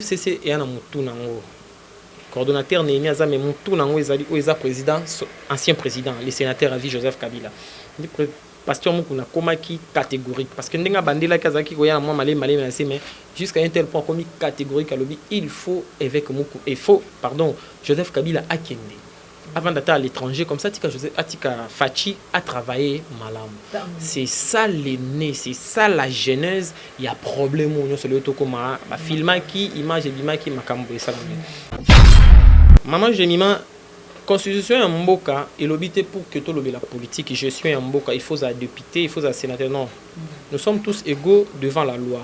FCC eya na mutu nango. Coordonnateur Nehemie aza mais mutu nango ezali oyo eza president ancien president le senateur à vie Joseph Kabila. Nde pasteur Mukuna akomaki catégorique parce que ndenge abandelaki azalaki koya na mwa malemi malemi na se, mais jusqu'à un tel point akomi catégorique, alobi il faut évêque Muku, il faut, pardon, Joseph Kabila akende avant d'être à l'étranger, comme ça tika Joseph, atika Fatshi a travaillé malamu. C'est ça le nez, c'est ça la genèse ya problème oyo nyonso lelo tokoma bafilmaki, image ebimaki, makambo esalami. Mama Jemima, constitution ya mboka elobi te pour que tolobela politique, gestion ya mboka, il faut ozala député, il faut ozala sénateur. Non, nous sommes tous égaux devant la loi.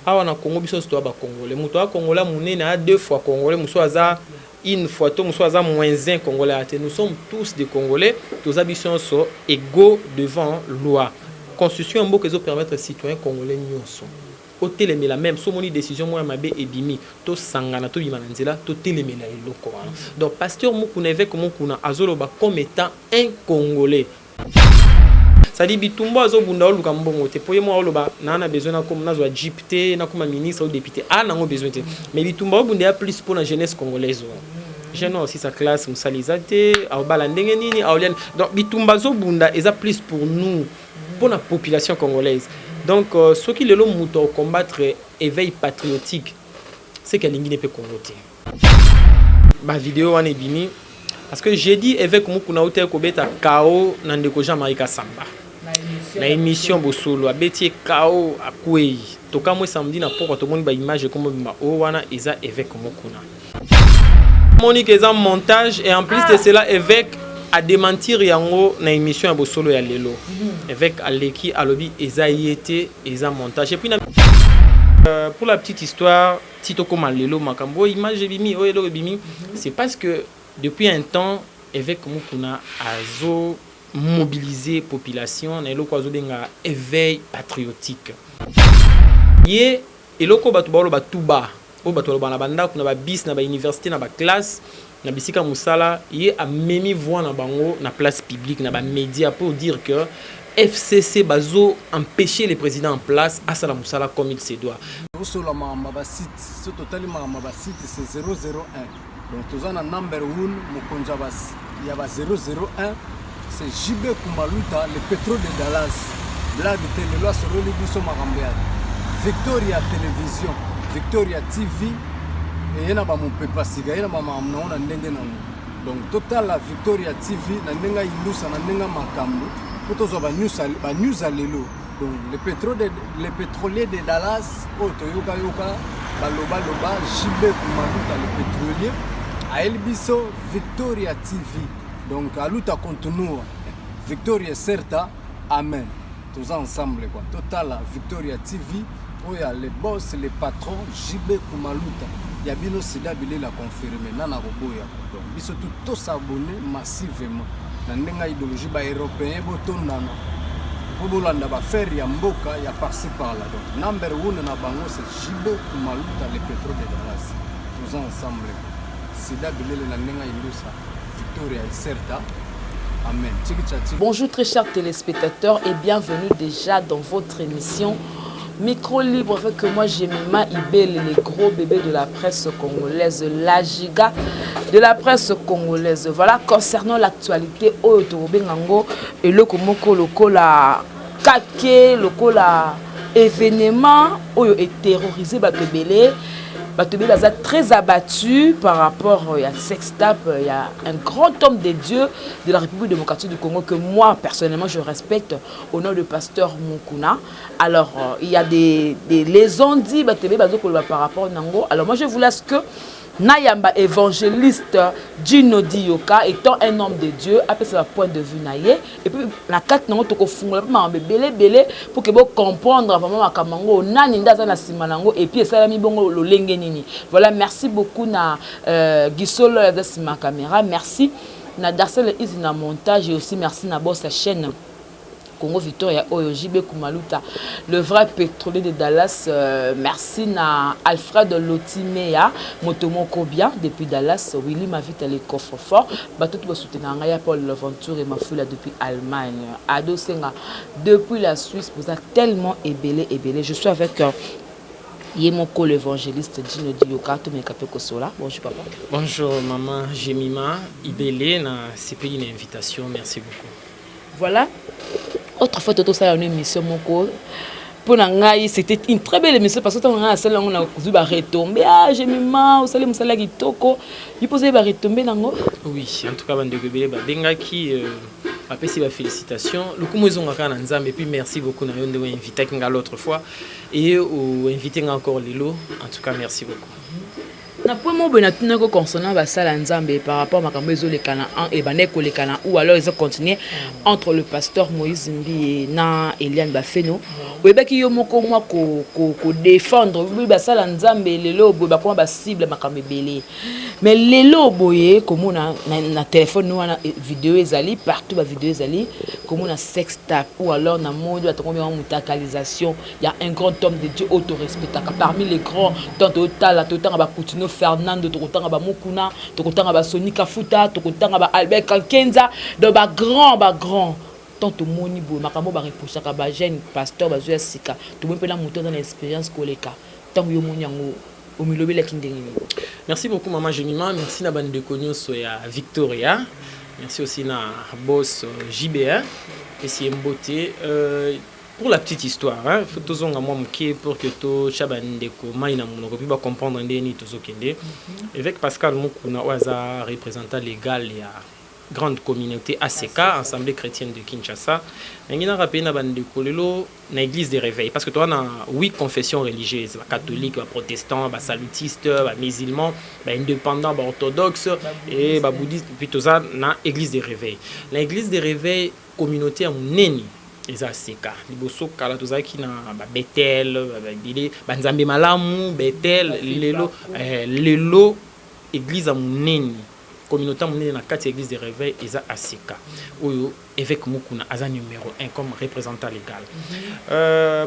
Awa na Congo, biso nyonso toya bacongolais. Moto aza congolais monene aya deux fois congolais, mosusu aza une fois to mosusu aza moins un congolais aya te. Nous sommes tous des Congolais, toza biso nyonso égaux devant loi. Constitution ya mboka ezopermettre citoyen congolais nyonso otelemela, même so omoni décision moko ya mabe ebimi, tosangana, tobima na nzela, totelemela eloko wana. Donc pasteur Mukuna, évêque Mukuna azoloba comme étant un Congolais, c'est-à-dire bitumba azobunda, oluka mbongo te, po ye moko oloba naa na besoin nakoma nazwa jeep te, nakoma ministre ou député, a nango besoin te, mais bitumba obunda ya plus mpona jeunesse congolaise wana. Jeune oyo osisa classe, mosala eza te, aobala ndenge nini, aolia? Donc bitumba azobunda eza plus pour nous, mpona population congolaise. Donc soki lelo moto acombattre éveil patriotique, c'est que alingi ne mpe Congo te. Bavideo wana ebimi parce que jeudi évêque Mukuna auti kobeta kao na ndeko Jean-Marie Kasamba na émission Bosolo. Abeti ye kao, akwei. Tokamwe, samedi na pokwa tomoni baimage ekoma bima oyo wana eza évêque Mukuna. Moni ke eza montage et en plus de cela, évêque adémentir yango na émission ya Bosolo ya lelo. Évêque aleki, alobi eza ye te, eza montage. Et puis na pour la petite histoire, ti tokóma lelo makambo oyo, image ebimi oyo, eloko ebimi, c'est parce que depuis un temps évêque Mukuna azo mobiliser population na eloko azobenga éveil patriotique. Ye eloko bato baoloba tuba, oyo bato baloba na bandako, na babis, na bauniversité, na baclasse, na bisika mosala, ye amemi voix na bango na place publique, na bamédia, pour dire que FCC bazo empêcher le président en place asala mosala comme il se doit. Tozosola makambo ya basite. So totali makambo ya basite, c'est 001. Donc toza na number 1, mokonzi ya ba 001, c'est JB Kumaluta, le pétrole de Dallas. Blague te, lelo asololi biso makambo ya Victoria Télévision, Victoria TV. Eye na bamopepa sika, ye na bamakambo nango na ndenge nango. Donc totala Victoria TV na ndenge ayindusa, na ndenge makambo, mpo tozwa banews ya lelo. Donc le pétrolier de Dallas oyo toyokayoka balobaloba, JB Kumaluta le pétrolier ayeli biso Victoria TV. Donc a luta continua, victoria certa, amen. Toza ensemble quoi. Totala Victoria TV oyo ya le boss, le patron JB Kumaluta ya bino, sida bilela confirme nana koboya. Donc biso tu tos'abonner massivement na ndenge ya idéologie. Baeuropéen botondana mpo bolanda baaffaire ya mboka ya par-ci par-là. Donc number one na bango, c'est JB Kumaluta, le pétrole de Dallas. Toza ensemble, sida bilele na ndenge ya indusa, victoria certa, amen. Tchiki. Bonjour très chers téléspectateurs et bienvenue déjà dans votre émission Micro Libre avec moi Jemima Ibel, les gros bébés de la presse congolaise, la giga de la presse congolaise. Voilà, concernant l'actualité oyo tobengango eloko moko lokola kake, lokola événement oyo eterrorisé bato ebele. Bato ebele baza très abattu par rapport ya sextape. Il y a un grand homme de Dieu de la République démocratique du Congo que moi personnellement je respecte, au nom de pasteur Mukuna. Alors il y a des les on-dit, bato ebele bazokoloba par rapport nango. Alors moi je vous laisse que nayamba évangéliste Gino Dioka, étant un homme de Dieu, apesa ba point de vue na ye. Et puis na kati nango tokofungola mpe makambo ebele ebele pour que bocomprendre vraiment makambo yango, nani nde aza na nsima nango et puis esalami bongo lolenge nini. Voilà, merci beaucoup na Gisolo aza nsima caméra, merci na Darcel Izi na montage et aussi merci na boss ya chaîne Congo Victoria oyo, JB Kumaluta, le vrai pétrolier de Dallas. Merci na Alfred Lotimea, Motomoko bien depuis Dallas, Willy Mavita le coffre-fort, bato tout soutenir ya Paul Venture et Mafula depuis Allemagne, Ado Senga depuis la Suisse, vous êtes tellement ebele ebele. Je suis avec Ye moko l'évangéliste Dino Dioka, tomeka mpe kosola. Bonjour papa. Bonjour maman Jemima Ibele, na sepeli na invitation, merci beaucoup. Voilà, autrefois totosala une émission moko. Mpo na ngai, c'était une très belle émission, parce que ntango ngai nasali yango, nazwi baretombées. Ah, Jemima, osali mosala ya kitoko. Yo mpo ozali baretombées nango. Oui, en tout cas bandeko ebele babengaki, bapesi bafélicitation. Lokumu ezonga kaka na Nzambe. Et puis merci beaucoup na yo ndenge oinvitaki nga l'autre fois et oinvite nga encore lelo. En tout cas merci beaucoup. Na point moko boye natunaki concernant basala Nzambe par rapport makambo ezoleka na ebanda ekoleka na ou alors ezocontinue entre le pasteur Moïse Mbiye na Eliane Bafeno. Oyebaki yo moko mwa kodéfendre boye basala Nzambe. Lelo boye bakoma bacible makambo ebele, mais lelo boye komona na telefone wana video ezali partout, bavideo ezali komona sextape ou alors na moni bato komi yango mutakalisation ya un grand homme de Dieu oyo torespectaka parmi les grands. Tant totala, totanga baCoutinho Fernando, tokotanga baMokuna, tokotanga baSoni Kafuta, tokotanga baAlbert Kankenza, donc bagrand, bagrand. Tant tomoni boye makambo bareprochaka bajeune pasteur bazwi ya sika, tomoni mpena moto aza na expérience koleka. Ntango yo omoni yango, omilobelaki ndenge nini? Merci beaucoup maman Jemima, merci na bandeko nyonso ya Victoria, merci aussi na boss JBA esi mbote. Pour la petite histoire, hein, faut tozonga mwa moke pour que totya bandeko mai na monoko mpe bacomprendre ndenge nini tozokende. Évêque Pascal Mukuna, oyo aza représentant légal ya grande communauté ACK, Assemblée chrétienne de Kinshasa, nangi na rappeler na bandeko lelo na église de réveil, parce que toza na huit confessions religieuses: bacatholique, baprotestant, basalutiste, bamusulman, baindépendant, baorthodoxe et babouddhiste. Puis toza na église de réveil. Na église de réveil, communauté ya monene eza ACK. Liboso kala tozalaki na babetel, babile banzambe malamu, Betel. Lelo église ya monene, communauté ya monene na kati ya église de réveil eza ACK, oyo évêque Mukuna aza numéro 1 comme représentant légal.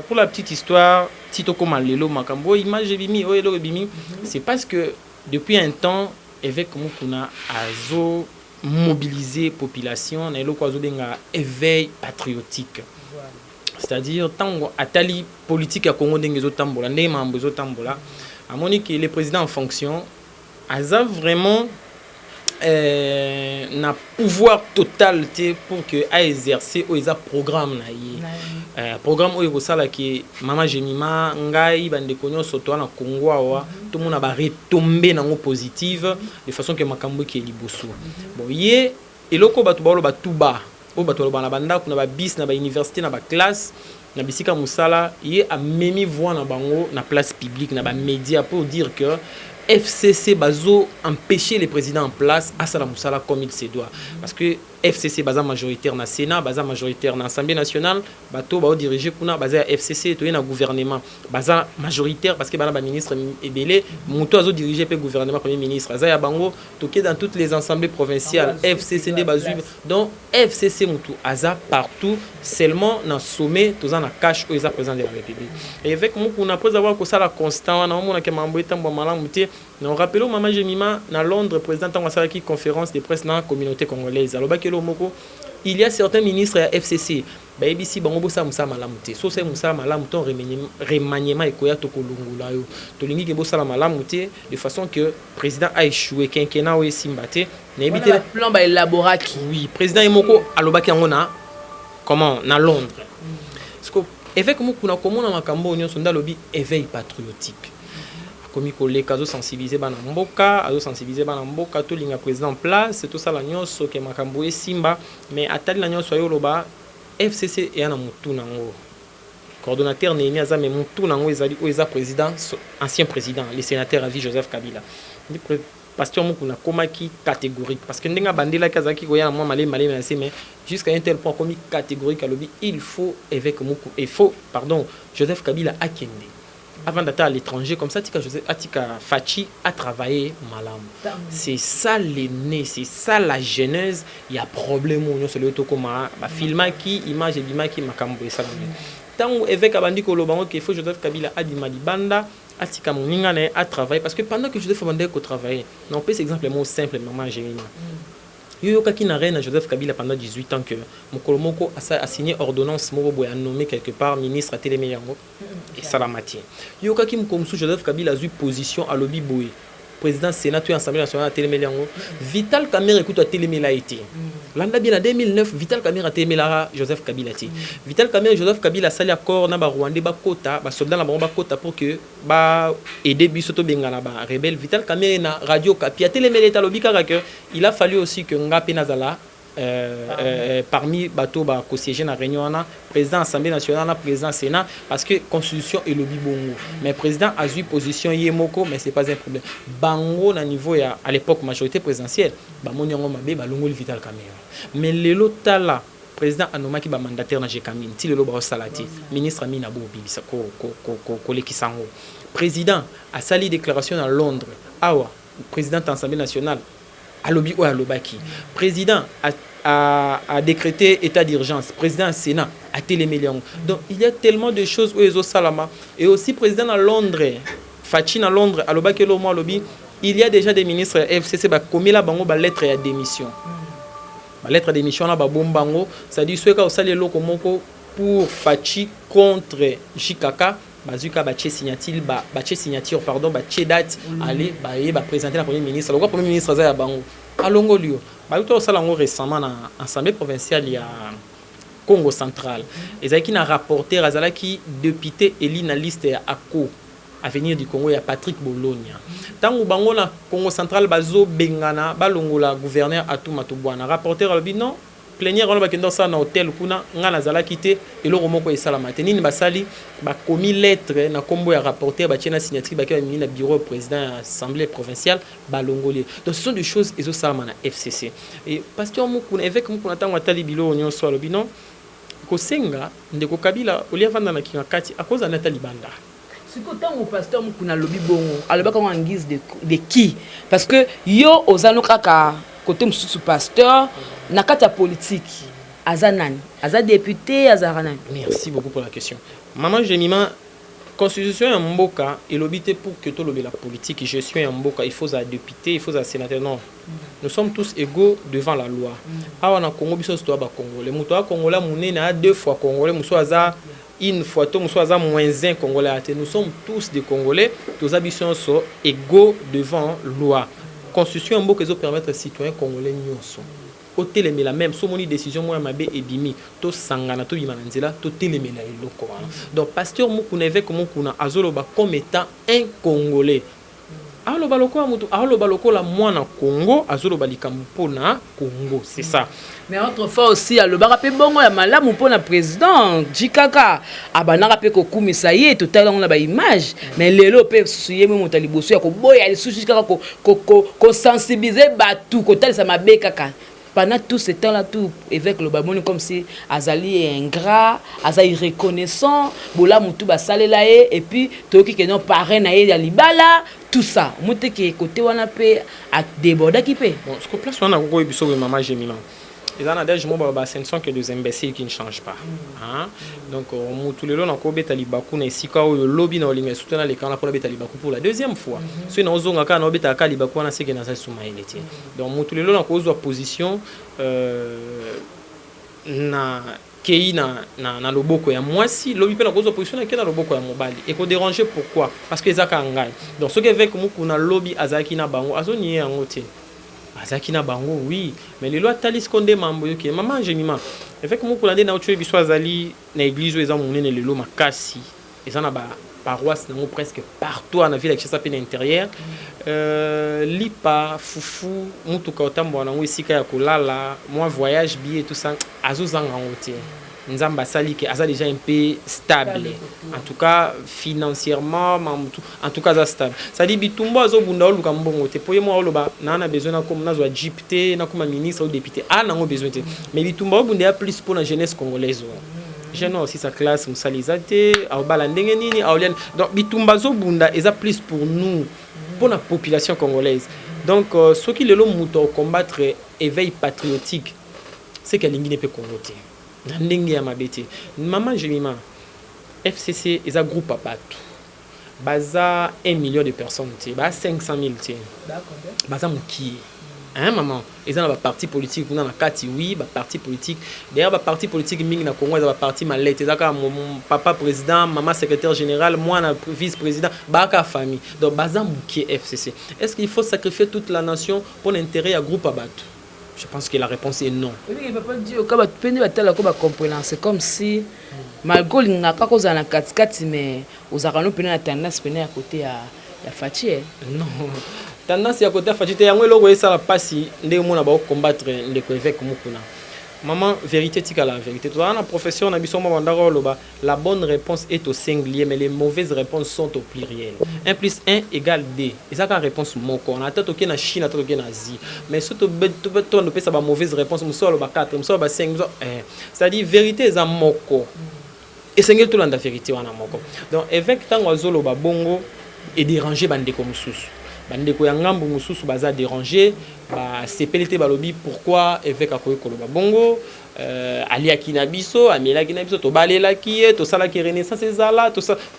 Pour la petite histoire, ti tokóma lelo makambo oyo, image ebimi, oyo eloko ebimi, c'est parce que depuis un temps évêque Mukuna azo mobiliser population na eloko azobenga éveil patriotique, c'est-à-dire ntango atali politique ya Congo ndenge ezotambola, ndenge makambo ezotambola, amoni ke le président en fonction aza vraiment na pouvoir total te pour que aexercer oyo eza programme na ye, programme oyo ekosalaki mama Jemima, ngai, bandeko nyonso toza na Congo awa, tomona baretombées nango positive, de façon ke makambo eke liboso. Bon, ye eloko bato baoloba tuba, oyo bato baloba na bandako, na babis, na bauniversité, na baclasse, na bisika mosala, ye amemi voix na bango na place publique, na bamédia, pour dire que FCC bazo empêcher le président en place asala mosala comme il se doit, parce que FCC baza majoritaire na Sénat, baza majoritaire na Assemblée nationale. Bato baodirige kuna baza ya FCC. Toye na gouvernement, baza majoritaire parce que bana baministre ebele. Moto azodirige mpe gouvernement, premier ministre, aza ya bango. Toke dans toutes les assemblées provinciales, FCC nde bazwi. Donc FCC motu aza partout, seulement na sommet toza na CACH oyo eza président de la République. Et évêque Mukuna, après avoir kosala constat wana, omonake mambo etambwa malamu te. Na rappelo mama Jemima, na Londres, président ntango asalaki conférence de presse na communauté congolaise, alobaki eloko moko: il y a certains ministres ya FCC, bayebisi bango bosala mosala malamu te. So osali mosala malamu to remaniement ekoya, tokolongola yo. Tolingi ke bosala malamu te, de façon que président a échoué, quinquennat oyo esimba te. Nayebi te. Plan baélaboraki. Oui, président ye moko alobaki yango na comment, na Londres. Parce que évêque Mokuna komona makambo oyo nyonso, nde alobi éveil patriotique. Akomi koleka, azosensibilize bana mboka, azosensibilize bana mboka: tolinga président place, tosala nyonso ke makambo esimba. Mais atali na nyonso, aye oloba FCC eya na motu nango. Coordonnateur Néhémie aza, mais motu nango ezali oyo eza président, ancien président, le sénateur à vie Joseph Kabila. Pasteur Mokuna akomaki catégorique, parce que ndenge abandelaki, azalaki koya na mwa malemi malemi na se, mais jusqu'à un tel point akomi catégorique, alobi il faut évêque Moku, il faut, pardon, Joseph Kabila akende avant d'être à l'étranger, comme ça tika Joseph, atika Fatshi a travaillé malamu. C'est ça l'aîné, c'est ça la genèse ya problème oyo nyonso lelo tokoma. Bafilmaki image, ebimaki, makambo esalami. Ntango évêque abandi koloba ngo ke faut Joseph Kabila abima libanda, atika moninga na ye atravaille, parce que pendant que Joseph abandaki kotravailler, na opesa exemple moko simple, mama Jemima. Yo yokaki na règne Joseph Kabila pendant 18 ans que mokolo moko a signé ordonnance moko boye, anommé quelque part ministre, atelemeli yango? Esalama te. Yokaki mokolo mosusu Joseph Kabila azwi position, alobi boye, président Sénat to Assemblée nationale atelemeli yango? Vital Kamerhe ekutu atelemela ye te. Landa bien, na 2009 Vital Kamerhe atelemelaka Joseph Kabila te. Vital Kamerhe, Joseph Kabila asali accord na Barwandais, bakota basoldat na bango, bakota pour que baaider biso tobengana barebelle. Vital Kamerhe na Radio Okapi atelemeli ete, alobi kaka que il a fallu aussi que nga mpe nazala parmi bato bakosiéger na réunion wana, président Assemblée nationale na président Sénat, parce que constitution elobi bongo. Mais président azwi position ye moko, mais c'est pas un problème. Bango na niveau ya à l'époque majorité présidentielle bamoni yango mabe, balongoli Vital Kamerhe. Mais lelo tala, président anomaki bamandataire na Gécamines, ti lelo baosala te. Ministre Amina bobimisa kolekisa yango. Président asali déclaration na Londres awa, président Assemblée nationale alobi oyo alobaki. Président a décrété état d'urgence, président Sénat atelemeli yango. Donc il y a tellement de choses oyo ezosalama. Et aussi président na Londres, Fatshi na Londres alobaki eloko mo, alobi il y a déjà des ministres ya FCC bakomela bango balettre ya démission. Balettre ya démission wana babomba yango, c'est-à-dire soki osali eloko moko pour Fatshi contre JKK, bazwi kaka batie signature, batie signature, pardon, batie date, ale baye baprésente na premier ministre. Lokwa premier ministre aza ya bango, alongoli yo. Bayuta kosala yango récemment na assemblée provinciale ya Congo Central. Ezalaki na rapporteur, azalaki député élu na liste ya ACO, Avenir du Congo, ya Patrick Bologna. Ntango bango na Congo Central bazobengana, balongola gouverneur Atou Matubuana, rapporteur alobi non, plénière wana bakende kosala na hotel kuna, ngai nazalaki te, eloko moko esalama te. Nini basali? Bakomi lettre na nkombo ya rapporteur, batie na signature, bake bamimi na bureau président ya assemblée provinciale, balongoli. Donc ce sont des choses ezosalama na FCC. Et pasteur Mukuna, évêque Mukuna, ntango atali biloko nyonso, alobi non, kosenga ndeko Kabila olia avanda na kinga kati, akozala nde ata libanda. Sikoyo ntango pasteur Mukuna alobi bongo, alobaka yango en guise de qui? Parce que yo oza no kaka côté mosusu, pasteur na kati ya politique aza nani? Aza député? Azalaka nani? Merci beaucoup pour la question, maman Jemima. Constitution ya mboka elobi te pour que tolobela politique, gestion ya mboka, il faut ozala député, il faut ozala sénateur. Non, nous sommes tous égaux devant la loi. Awa na Congo, biso nyonso toya bacongolais. Moto aza congolais monene aya deux fois congolais, mosusu aza une fois to mosusu aza moins un congolais aya te. Nous sommes tous des Congolais, toza biso nyonso égaux devant loi. Constitution ya mboka ezopermettre citoyen congolais nyonso otelemela même so omoni décision moko ya mabe ebimi, tosangana, tobima na nzela, totelemela eloko wana. Donc pasteur Mukuna, évêque Mukuna azoloba comme étant un Congolais, aloba lokola motu, aloba lokola mwana Congo, azoloba likambo mpona Congo, c'est ça. Mais autrefois aussi alobaka mpe bongo ya malamu mpona président JKK, abandaka mpe kokumisa ye, totala yango na baimage. Mais lelo mpe susu ye mwe moto ya liboso ya koboya lisusu kaka kosensibiliser bato, kotalisa mabe kaka. Pendant tout ce temps là, tout évêque loba moni comme si azali ingrat, aza irreconnaissant, bolamu tu basalela ye. Et puis toyoki ke non, parrain na ye ya libala, tout ça, omoni te ke côté wana mpe adébordaki mpe? Bon, ce que place wana nakoki biso boye, mama Jemima, eza na adage moko baloba: ce ne sont que des imbéciles qui ne changent pas, hein? Donc mutu lelo nakobeta libaku na esika oyo, lobi na olinga esutu naleka wana mpona beta libaku pour la deuxième fois. Soki naozonga kaka naobetaka kaka libaku wana, seke naza lisusu mayele te. Donc mutu lelo nakozwa position na kei na loboko ya mwasi, lobi mpe nakozwa position nakei na loboko ya mobali, ekodéranger pourquoi? Parce que eza kaka ngai. Donc soki évêque Mukuna lobi azalaki na bango, azonie yango te, azalaki na bango, oui, mais lelo atali siko nde mambo yoke. Mama Jemima, évêque Mukuna nde nauti oyo biso azali na église oyo eza monene lelo makasi, eza na baparoisse nango presque partout na ville ya Kinshasa mpe na intérieur. Lipa, fufu, mutuka otambola nango, esika ya kolala, mwa voyage, billet, tout ça, azozanga yango te. Nzambe asali ke aza déjà un peu stable, en tout cas financièrement, mamutu, en tout cas aza stable. C'est-à-dire bitumba azobunda, oluka mbongo te, po ye moko oloba naa na besoin nakoma nazwa jeep te, nakoma ministre ou député, a nango besoin te. Mais bitumba obunda ya plus mpona jeunesse congolaise oyo, jeune oyo aussi sa classe, mosala eza te, aobala ndenge nini, aolia. Donc bitumba azobunda eza plus pour nous, mpona population congolaise. Donc soki lelo moto acombattre éveil patriotique, c'est que alingi ne mpe Congo te na ndenge ya mabe te. Mama Jemima, FCC eza groupe ya bato, baza 1 million de personnes te, baza 500 000 te, baza mokie. Hein, maman, eza na baparti politique kuna na kati. Oui, baparti politique. D'ailleurs, baparti politique mingi na Congo eza baparti malete. Eza kaka papa président, mama secrétaire général, mwana vice président, baka famille. Donc baza moke. FCC, est ce qu'il faut sacrifier toute la nation pour l'intérêt ya groupe ya bato? Je pense que la réponse est non. Oyebiki, papa Dio, ka bato mpe nde batalaka, bacomprendre. C'est comme si malgré olingaka kaka kozala na katikati, mais ozalaka no pene na tendance pene ya côté ya Fatshi, eh. Non, tendance ya côté Fatshi te. Yango eloko esala mpasi ndenge mona baocombattre ndeko évêque Mukuna. Maman, vérité tikala vérité. Tozala na professeur na biso moko bandaka oloba: la bonne réponse est au singulier, mais les mauvaises réponses sont au pluriel. 1 plus 1 égale 2, eza kaka réponse moko na ata toke na Chine, ata toke na Asie. Mais so topesa bamauvaise réponse, mosusu aloba 4, mosusu aloba 5, mosusu, c'est-à-dire vérité eza moko, esengeli tolanda vérité wana moko. Donc évêque, ntango azoloba bongo, edérange bandeko mosusu. Bandeko ya ngambu mosusu baza dérange, basepeli te. Balobi: pourquoi évêque akoki koloba bongo? Aliaki na biso, amelaki na biso, tobalelaki ye, tosalaki renaissance ezala.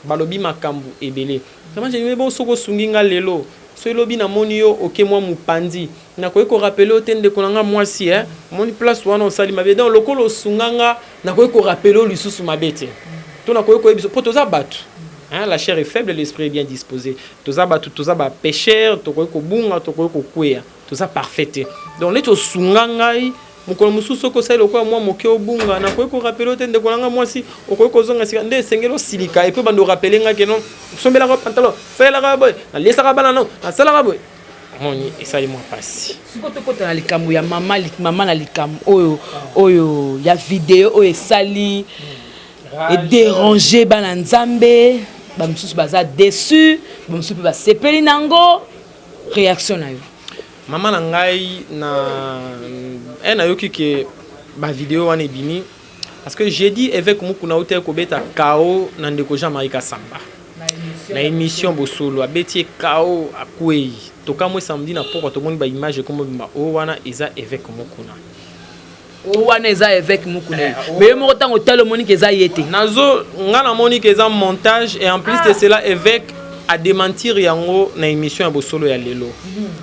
Balobi makambo ebele. Vraiment, je bon, soki osungi nga lelo, so elobi namoni yo oke mwa mopanzi, nakoki korappeler yo te: ndeko na nga mwasi, omoni place wana osali mabe. Donc lokola osunga nga, nakoki korappeler yo lisusu mabe te, to nakoki koyebisa, mpo toza bato. Hein, la chair est faible, l'esprit est bien disposé. Toza bato, toza ba pécheur, tokoki kobunga, tokoki kokweya. Toza parfait te. Donc neti osunga ngai, mokolo mosusu soki osali lokola mwa moke obunga, nakoki korappeler yo te: ndeko na ngai mwasi, okoki kozonga sika nde esengeli osilika. Et puis bando orappeler ngai ke non, osombelaka pantalon, salelaka boye, naliesaka bana, non, nasalaka boye. Omoni, esali mwa mpasi. Sikoyo tokota na likambo ya mama, mama na likambo oyo ya video oyo esali edérange bana Nzambe. Bamosusu baza déçu, bamosusu mpe basepeli nango. Réaction na yo? Mama na ngai, na nayoki ke bavideo wana ebimi parce que jeudi évêque Mukuna auti kobeta kao na ndeko Jean-Marie Kasamba na émission Bosolo. Abeti ye kao, akwei. Tokamwe, samedi na pokwa tomoni baimage ekoma bima. Oyo wana eza évêque Mukuna. Oyo wana eza évêque Mukuna, mais ye moko, ntango otali, omoni ke eza ye te. Nazo nga namoni ke eza montage. Et en plus de cela, évêque adémentir yango na émission ya Bosolo ya lelo.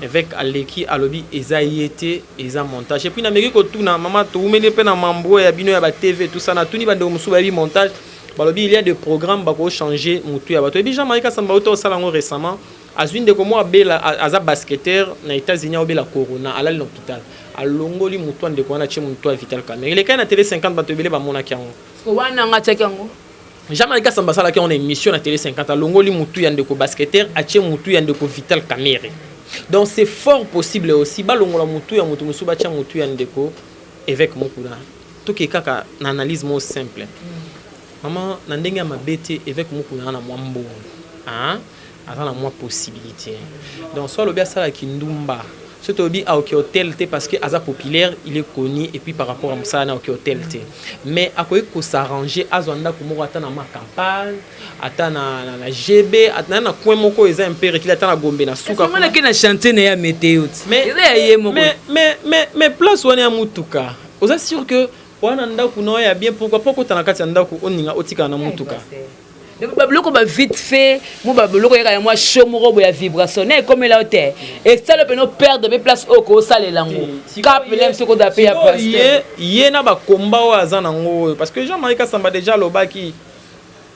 Évêque aleki, alobi eza ye te, eza montage. Et puis nameki kotuna, mama, toumeli mpe na mambo ya bino ya batv, tout ça. Natuni bandeko mosusu bayebi montage, balobi il y a des programmes bakochanger motu ya bato. Ebi Jean-Marie Kasamba auta osala yango récemment. Azwi ndeko moko abela, aza basketteur na États-Unis, aobela corona, alali na hôpital. Alongoli motu ya ndeko wana, atie motu ya Vital Kamerhe. Elekai na Télé 50, bato ebele bamonaki yango. Wana yango atiaki yango. Jean-Marie Kasamba asalaki yango na émission na Télé 50. Alongoli motu ya ndeko basketteur, atie motu ya ndeko Vital Kamerhe. Donc c'est fort possible aussi balongola motu ya motu mosusu, batia motu ya ndeko évêque Mokuna. Toke kaka na analyse moko simple, mama, na ndenge ya mabe te. Évêque Mokuna na mwa mbongo, hein? Aza na mwa possibilité. Donc so alobi asalaki ndumba, so toyebi aoki hotel te, parce que aza populaire, il est connu. Et puis par rapport à mosala na aoki hotel te, mais akoki kosarranger, azwa ndako moko ata na ma campagne, ata na GB, ata na coin moko eza un peu reculé, ata na Gombe na suka. Omonaki na chantier na ya météo ti eza ya ye moko. Mais place wana ya mutuka, oza sûr que wana ndako na oyo ya bien? Pourquoi po okota na kati ya ndako, oninga otikala na mutuka? Babiloko ba vite fait mo, babiloko yaka ya mwa show moko boye ya vibration na ekomela yo te, esala pene operdre mpe place oyo kosalela yango kapelem soki oza mpe ya pasteur. Ye na bakomba oyo aza nango oyo, parce que Jean-Marie Kasamba déjà alobaki: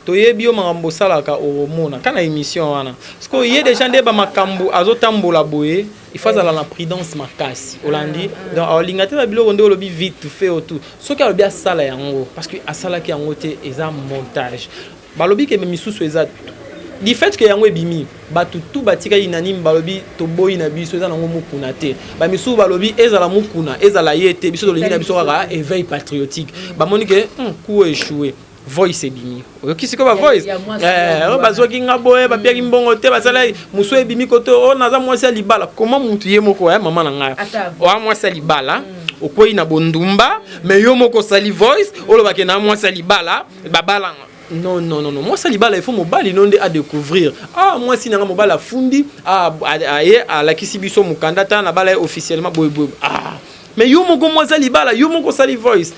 toyebi yo, makambo osalaka, omona ka na émission wana. Parce que ye déjà nde bamakambo azotambola boye, il faut azala na prudence makasi. Olandi? Donc aolinga te babiloko nde olobi vite fait otu. Soki alobi asala yango, parce que asalaki yango te, eza montage. Balobi ke misusu eza du fait ke yango ebimi, bato tu batikali unanime, balobi toboyi na biso, eza nango Mokuna te. Bamisusu balobi ezala Mokuna, ezala ye te, biso tolingi na biso kaka éveil patriotique. Bamoni ke coup échoué, voice ebimi. Oyoki sikoyo bavoice oyo bazwaki nga boye, bapiaki mbongo te, basalaki mosu ebimi kote oyo naza mwasi ya libala. Koma mutu ye moko ya mama na ngai oya mwasi ya libala, okwei na bondumba, mais yo moko osali voice, olobaki na mwasi ya libala babalanga. Non, non, non, non, mwasi ya libala, il faut mobali no nde adécouvrir: ah, mwasi nanga, mobali afundi, aye alakisi biso mokanda ta na bala ye officiellement boye boye. Ah, mais yo moko mwasi ya libala, yo moko osali voice.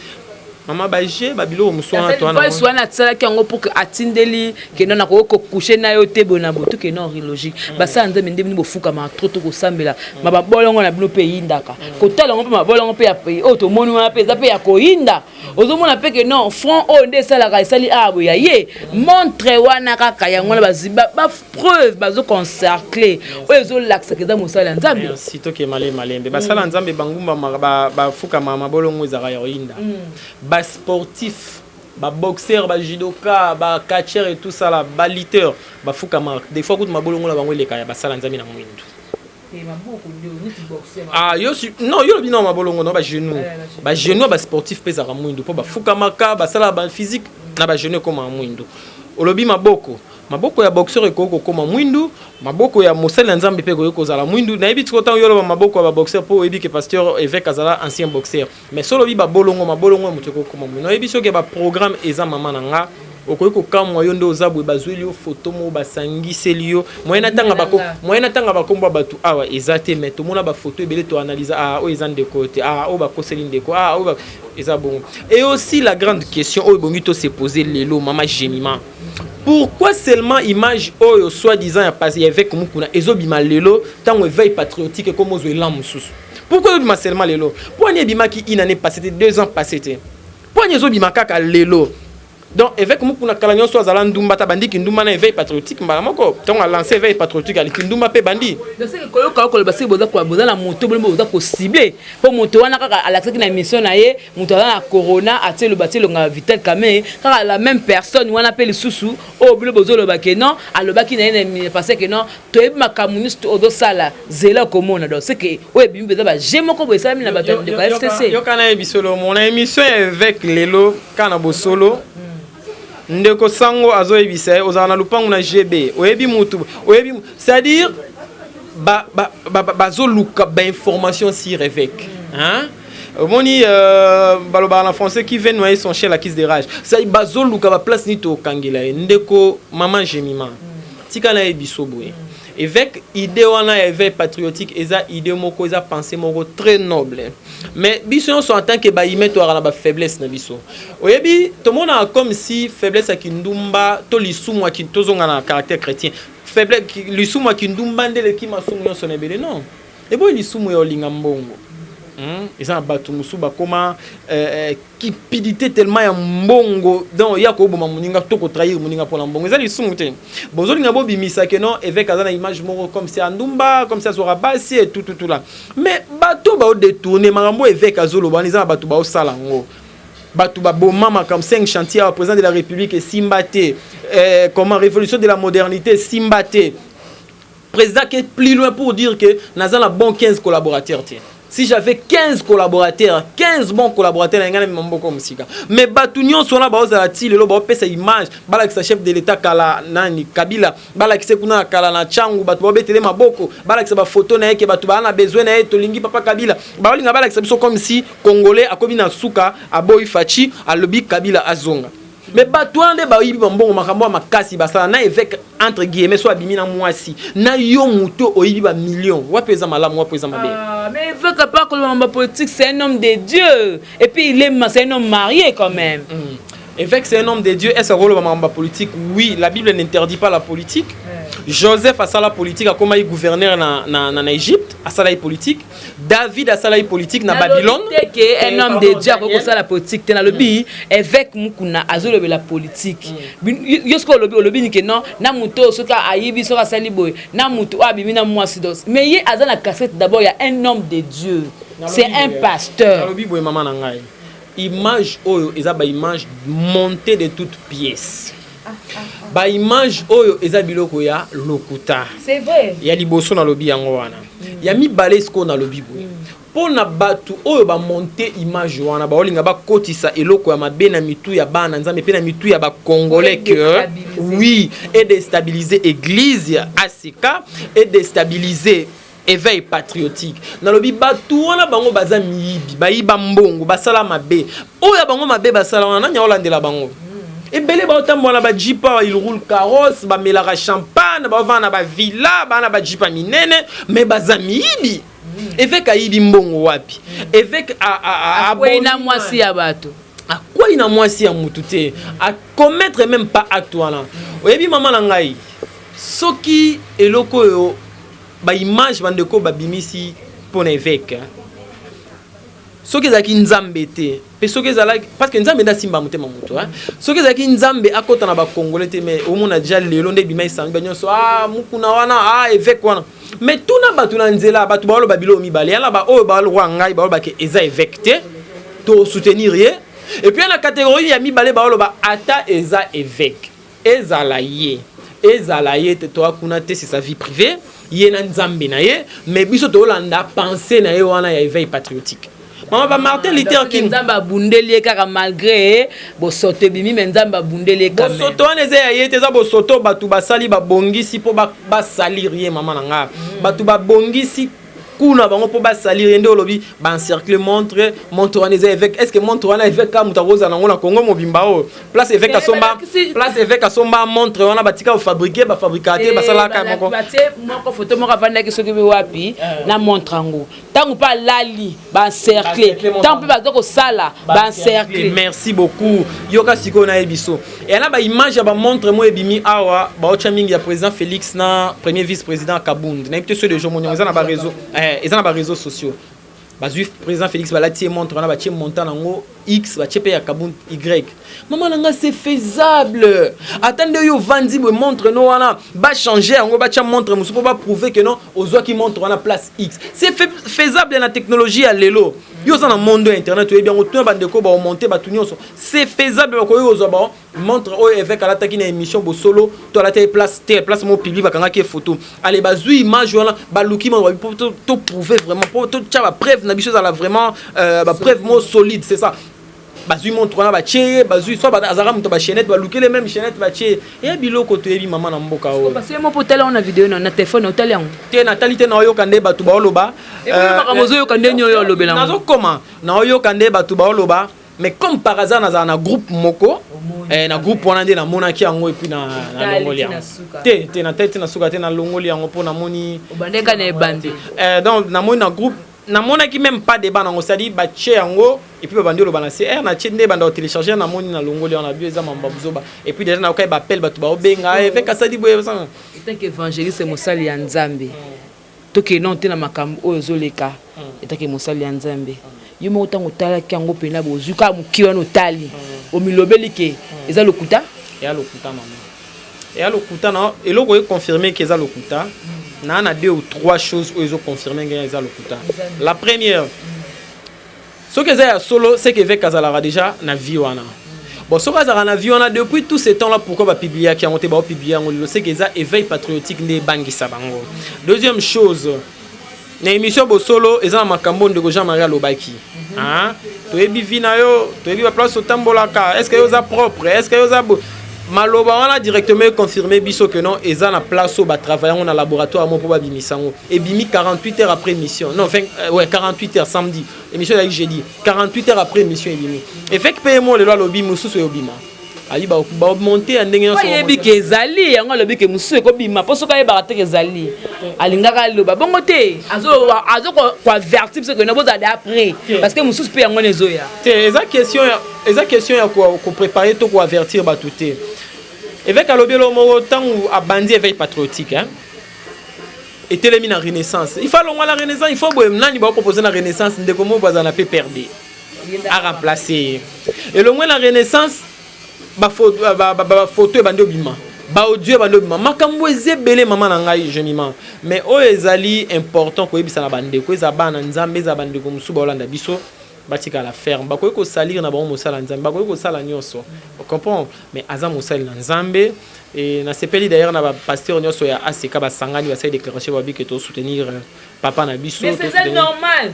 Mama, baje babiloko mosusu wana to wana. Voice wana atisalaki yango pour que atindeli ke non, nakoki kocoucher na yo te boye na boye. Toke non, logique. Basala Nzambe nde bino bofukamaka trop to kosambela, ma babolongo na bino mpe eyindaka kotala yango, mpe mabolongo mpe ya oyo tomoni wana mpe eza mpe ya koyinda. Ozomona mpe ke non, front oyo nde esalaka esali awa boye ya ye montre wana kaka yango wana bapreuve bazoconcercle oyo ezolakisaka eza mosala ya Nzambe. Merci. Toke malembe malembe. Basala Nzambe bangumbamaka, bafukamaka, mabolongo ezalaka ya koyinda. Basportif, baboxeur, bajudoka, bacatcheur et tout ça là, balutteur bafukamaka. Des fois kutu mabolongo na bango eleka ya basala Nzambe na mwindu. Ah, yo si non, yo lobi non, mabolongo no, bagenou, bagenou ya basportif mpe ezalaka mwindu mpo bafukamaka, basalaka baphysique na bagenou ekomaka mwindu. Olobi maboko, maboko ya boxeur ekoki kokóma mwindu, maboko ya mosali ya Nzambe mpe ekoki kozala mwindu. Nayebi tiko ntango yo oloba maboko ya baboxeur mpo oyebi ke pasteur évêque azala ancien boxeur, mais so olobi babolongo, mabolongo ya moto ekoki kokóma mwindu. Nayebi soki baprogramme eza, mama na nga, okoki kokamwa. Yo nde oza boye, bazweli yo foto moko, basangiseli yo. Moyen natanga bakombo ya bato awa eza te, mais tomona bafoto ebele, toanalyse: ah, oyo eza ndeko te, ah, oyo bakoseli ndeko, ah, oyo eza bongo. Et aussi la grande question oyo ebongi to se poser lelo, mama Jemima: pourquoi seulement image oyo soi-disant ya passé ya évêque Mukuna ezobima lelo, ntango éveil patriotique ekoma ozwa elan mosusu? Pourquoi ezobima seulement lelo? Mpo ani ebimaki une année passé te, 2 ans passé te? Mpo ani ezobima kaka lelo? Donc évêque Mukuna kala nyonso azala ndumba ta bandiki ndumba na éveil patriotique mbala moko. Ntango alance éveil patriotique, aliki ndumba mpe bandi. Koyoka koloba soki boza na moto, bolombi boza kocible mpo moto wana kaka alakisaki na émission na ye, moto aza na corona, atie loba, atie elonga Vital Kamerhe. Kaka la même personne wana mpe lisusu oyo bino bozoloba ke non, alobaki na ye na parce que non, toyebi makambo nyonso ozosala, zela komona. Donc c'est que oyo ebimi mpenza baje moko boye esalami na bato ya ndeko ya FCC. Yoka na ye bisolo mona émission ya évêque lelo kaka na bosolo. Ndeko sango azoyebisa ye ozala na lupangu na GB, oyebi mutu oyebi, c'est-à-dire bazoluka bainformation sur évêque, hein? Omoni, balobaka na français: qui veut noyer son chien l'accuse de rage. C'est-à-dire bazoluka baplace nini tokangela ye. Ndeko mama Jemima, tika na ye biso boye. Évêque, idée wana ya éveil patriotique eza idée moko, eza pensée moko très noble, mais biso nyonso en tant que bahumain toyaka na bafaiblesse na biso. Oyebi, tomonaka comme si faiblesse ya kindumba to lisumu, tozonga na caractère chrétien, faiblesse, lisumu ya kindumba nde eleki masumu nyonso na ebele. Non, eboyi lisumu ya olinga mbongo. Eza na bato mosusu bakóma cupidité tellement ya mbongo, donc ya koboma moninga to kotrahir moninga mpona mbongo, eza lisumu te. Bozolinga bobimisa ke non, évêque aza na image moko comme si andumba, comme si azwaka basi et tout, tout, tout là. Mais bato baodétourne makambo évêque azoloba wana, eza na bato baosala yango, bato baboma makambo. 5 chantier ya président de la République esimba te. Comment, révolution de la modernité esimba te. Président qui est plus loin pour dire que naza na bon 15 collaborateurs te. Si j'avais 15 collaborateurs, 15 bons collaborateurs, na ngai na mboka mosika. Mais bato nyonso wana baozala ti lelo, baopesa image, balakisa chef de l'État kala nani, Kabila, balakisa kuna na kala na Ntangu, bato baobetele maboko, balakisa bafoto na ye ke bato baa na besoin na ye, tolingi papa Kabila. Baolinga balakisa biso comme si Congolais akomi na suka, aboyi Fatshi, alobi Kabila azonga. Mais bato wana nde bayibi bambongo, makambo ya makasi basala na évêque, entre guillemets, so abimi na mwasi na yo, moto oyibi bamillion wapi? Eza malamu wapi? Eza mabe. Ah, mais évêque pas koloba politique, c'est un homme de Dieu et puis il est c'est un homme marié quand même. Évêque, c'est un homme de Dieu. Est-ce que makambo politique? Oui, la Bible n'interdit pas la politique. Joseph asala politique, akomaki gouverneur na Égypte, asala ye politique. David asala ye politique na Babylone. Ke un homme de Dieu akoki kosala politique te? Nalobi évêque Mukuna azolobela politique. Yo soki olobi, olobi nike non, na moto oyo soki ayibi, soki asali boye na moto oyo abimi na mwasi dos, mais ye aza na casquette d'abord ya un homme de Dieu, c'est un pasteur. Nalobi boye, mama na ngai, image oyo eza baimage montée de toutes pièces, baimage oyo eza biloko ya lokuta. C'est vrai. Ya liboso nalobi yango wana. Ya mibale, sikoyo nalobi boye: mpo na bato oyo bamonte image wana, baolinga bakotisa eloko ya mabe na mitu ya bana Nzambe mpe na mitu ya bacongolais que oui, et déstabiliser église ya ACK et déstabiliser éveil patriotique. Nalobi bato wana, bango baza miyibi, bayiba mbongo, basala mabe oyo ya bango mabe basala wana. Nani aolandela bango? Ebele baotambola na bajeep awa, il roule carrosse, bamelaka champagne, baovanda na bavilla, baa na bajeep ya minene, mais baza miyibi. Évêque ayibi mbongo wapi? Évêque akwei na mwasi ya bato. Akwei. Akoyina mwasi ya mutu te, acommettre même pas acte wana. Oyebi, mama na ngai, soki eloko oyo baimage bandeko babimisi mpo na évêque, soki ezalaki Nzambe te, mpe soki ezalaki parce que Nzambe nde asimba motema moto, soki ezalaki Nzambe akɔta na Bakongole te, mais omona déjà lelo nde ebima esangi banyonso, ah, Mukuna wana, ah, évêque wana. Mais tuna bato na nzela, bato baoloba biloko mibale yana. Baoyo balokwa ngai balobake eza évêque te, tosoutenir ye. Et puis na catégorie ya mibale baoloba ata eza évêque, ezala ye, ezala ye te, toa kuna te, c'est sa vie privée, ye na Nzambe na ye. Mais biso tolanda pensée na ye wana ya éveil patriotique, mama ba Martin Luther King. Nzambe abundeli ye kaka malgré bosoto ebimi, mais Nzambe abundeli ye. Bosoto wana eza ya ye te, eza bosoto bato basali, babongisi mpo basalir ye. Mama na nga, bato babongisi kuna bango mpo basalir ye. Nde olobi baencercle montre, montre wana eza évêque. Est ce que montre wana évêque ka moto akozala nango na Congo mobimba oyo? Place évêque asomba, place évêque asomba montre wana, batika kofabriquer, bafabrika te, basalaka moko. Batie moko photo moko avandaki soki mpe wapi na montre yango. Ntango mpe alali, baencercle. Ntango mpe baza kosala, baencercle. Merci beaucoup. Yoka sikoyo, nayebi biso eya na baimage ya bamontre mo ebimi awa, baotya mingi ya président Félix na premier vice président Kabund. Nayebi te so deja omoni yango, eza na baréseau, eza na baréseaux sociaux. Bazwi président Félix, balati ye montre wana, batie montant nango X, batie mpe ya Kabund Y. Mama na nga, c'est faisable. Ata nde oyo ovandi boye, montre no wana bachange yango, batia montre mosusu mpo baprouve ke non, ozwaki montre wana place X. C'est faisable na technologie ya lelo. Yo oza na monde ya internet, oyebi yango. Tuna bandeko baomonte, bato nyonso, c'est faisable. Bakoki kozwa bao montre oyo évêque alataki na émission Bosolo to alataki place te, place mo public bakangaki ye photo. Ale, bazwi image wana, baluki mo po toprouve vraiment, po totya bapreuve na biso, ezala vraiment bapreuve mo solide, c'est ça. Bazwi montre wana, batie ye, bazwi so azalaka moto bachaînette, balukele même chaînette, batie ye. Eya biloko toyebi, mama na mboka oyo. Parce que mo mpo otali yango na video na telefone, otali yango? Te, natali te. Naoyoka nde bato baoloba. Makambo ozoyoka ndeni oyo olobela? Nazokoma, naoyoka nde bato baoloba. Mais comme par hasard nazala na groupe moko, na groupe wana nde namonaki yango. Et puis nalongoli yango te, te, natali te na suka te, nalongoli yango mpo namoni Obandeka na ebandi. Donc namoni na groupe, namonaki même pas débat nango, c'est-à-dire batie yango et puis babandi oloba na cr, natie nde banda kotélécharge, namoni, nalongoli yango na bio, eza mamba buzoba. Et puis déjà nayokai bapele, bato baobenga évêque asali boye. Etant que évangéliste, mosali ya Nzambe, tokende te na makambo oyo ezoleka. Etake mosali ya Nzambe, yo moko ntango otalaki yango mpena, bozwi kaka moki wana, otali, omilobeli ke eza lokuta? Eya lokuta, mama, eya lokuta. Na eloko oyo ke eza lokuta, na deux ou trois choses oyo ezoconfirme ngai eza lokuta. La première, soki eza ya solo, c'est que évêque azalaka déjà na vie wana. Bon, soki azalaka na vie wana depuis tout ce temps là, pourquoi bapubliaki yango te? Baopublie yango lelo, c'est que eza éveil patriotique nde ebangisa bango. Deuxième chose, na émission Bosolo, eza na makambo ndeko Jean Marie alobaki: toyebi vie na yo, toyebi baplace otambolaka, est ce que yo oza propre, est ce que yo oza maloba wana directement confirmé biso que non, eza na place oyo batravaille yango na laboratoire mo mpo babimisa yango. Ebimi 48 heures après émission, non, 20, ouais, 48 heures. Samedi émission ezalaki, jeudi, 48 heures après émission ebimi. Évêque mpe mo lelo alobi mosusu eyobima, ayi bamonte ya ndenge nyonso. Ayebi ke ezali yango, alobi ke mosusu ekobima, mpo soki ayebaka te ke ezali, alingaka aloba bongo te. Azo koavertir biso kena bozala de après, parce que mosusu mpe yango wana ezoya. Te, eza question ya kopréparer to koavertir bato te. Évêque alobi elo moko ntango abandi éveil patriotique, hein? Etelemi na Renaissance, il faut alongwa na Renaissance, il faut boye nani baopropose na Renaissance, ndeko moko bazala na PPRD aremplace ye. Elongwe na Renaissance, bafoto ebandi obima, baaudio ebandi obima, makambo eza ebele, mama na ngai Jemima. Mais oyo ezali important koyebisa na bandeko, eza bana Nzambe, eza bandeko mosusu baolanda biso, batikala ferme. Bakoki kosalire na bango mosala Nzambe, bakoki kosala nyonso, comprendre, mais aza mosali na Nzambe. E nasepeli d'ailleurs na bapasteur nyonso ya ACK basangani, basali déclaration, babi ke tosoutenir papa na biso. Mais c'est normal,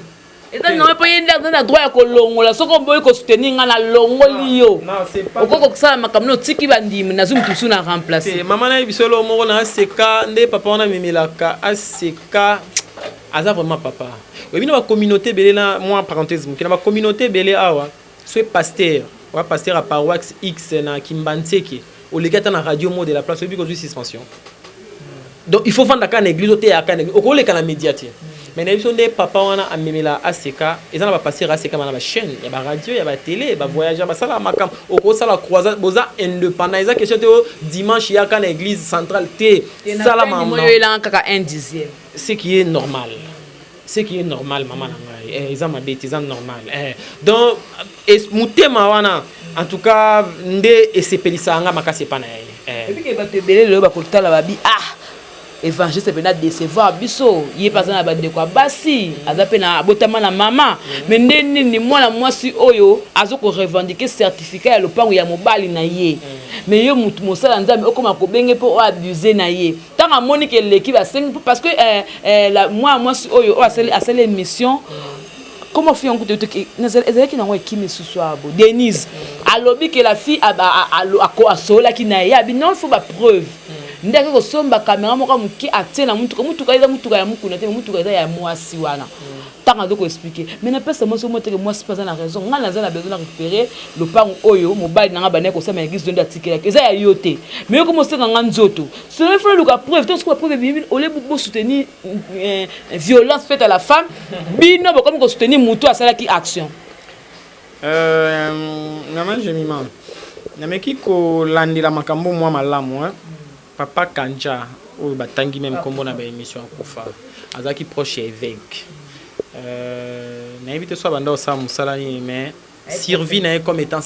eza normal, mpo ye nde aza na droit ya kolongola. Soki oboyi kosoutenir nga, nalongoli yo, okoki kosala makambo na otiki bandimi, nazwi motu mosusu na remplace. Mama, nayebi biso elo moko na ACK nde papa wana amemelaka ACK, aza vraiment papa. Oyebi, na bacommunauté ebele, na mwa parenthèse moke, na bacommunauté ebele awa, so pasteur oya pasteur ya paroisse X na Kimbantseke, oleki ata na radio mot de la place, oyebi kozwi suspension. Donc il faut vanda kaka na église, oteyaka na église, okoleka na média te. Mais na biso nde papa wana amemela aseka. Eza na bapasteur aseka na bachaîne ya baradio, ya batele, bavoyage, basala makambo. Okosala croisade, boza indépendant. Eza question te dimanche yaka na église centrale te. Sala mama elanga kaka un dixième. Ce qui est normal, ce qui est normal, mama na ngai, eza mabe te, eza normal. Donc motema wana, en tout cas, nde esepelisaka nga makasi epa na ye. Ebike bato ebele lelo bakotala, babi: "Ah, évangéliste mpenza décevoir biso. Ye mpe aza na bandeko ya basi, aza mpe na abotama na mama, mais nde nini mwana mwasi oyo aza korevendiquer certificat ya lopango ya mobali na ye? Mais yo motu mosala Nzambe, okóma kobenge mpo oyo abuse na ye." Ntango amoni ke eleki, basengi, parce que mwana mwasi oyo asali émission, comment fi yango ezalaki nango, ekimi lisusu abo. Denise alobi ke la fille asololaki na ye, abi non, il faut bapreuve. Nde ake kosomba caméra moko moke, atie na mutuka. Mutuka eza mutuka ya mokuna te, mutuka eza ya mwasi wana. Ntango aza koexpliquer, mais napesa mwasi omo teke, mwasi mpe aza na raison. Ngai naza na besoin na récupérer lopango oyo mobali na ngai bandaki kosala église, nde atikelaki, eza ya yo te. Mais yo komo osenga nga nzoto, selon faut luka preuve. To soki bapreuve ebimi, ole bosoutenir violence faite à la femme, bino bokomi kosoutenir motu asalaki action. Mama Jemima, nameki kolandela makambo mwa malamu. Papa Kanja oyo batangi même nkombo na baémission, akufa, azalaki proche ya évêque. Nayebi te so abanda kosala mosala nini, mais survie na ye comme étant,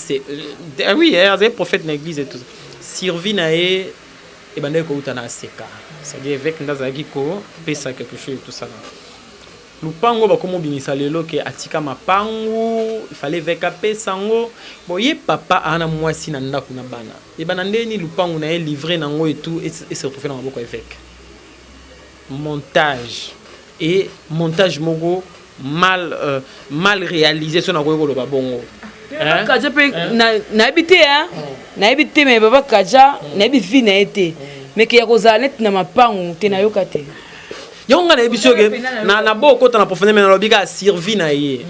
oui, azali prophète na église et tout, survie na ye ebandaki kouta na aseka, c'est-à-dire évêque nde azalaki kopesa quelque chose et tout ça. Lupango bakomi obimisa lelo ke atika mapangu, ifale évêque apesa yango. Bon, ye papa aa na mwasi na ndako na bana, ebana ndeni lupangu na ye livre nango et tout ese retrouve na maboko ya évêque. Montage et montage moko mal réalisé, so nakoki koloba bongo. Kaja mpe nayebi te, nayebi te, mais papa Kaja, nayebi vie na ye te, mais ke ya kozala neti na mapangu te, nayoka te. Yango ngai nayebi soki na bo okota na profondeur, mais nalobi kaka survie na ye,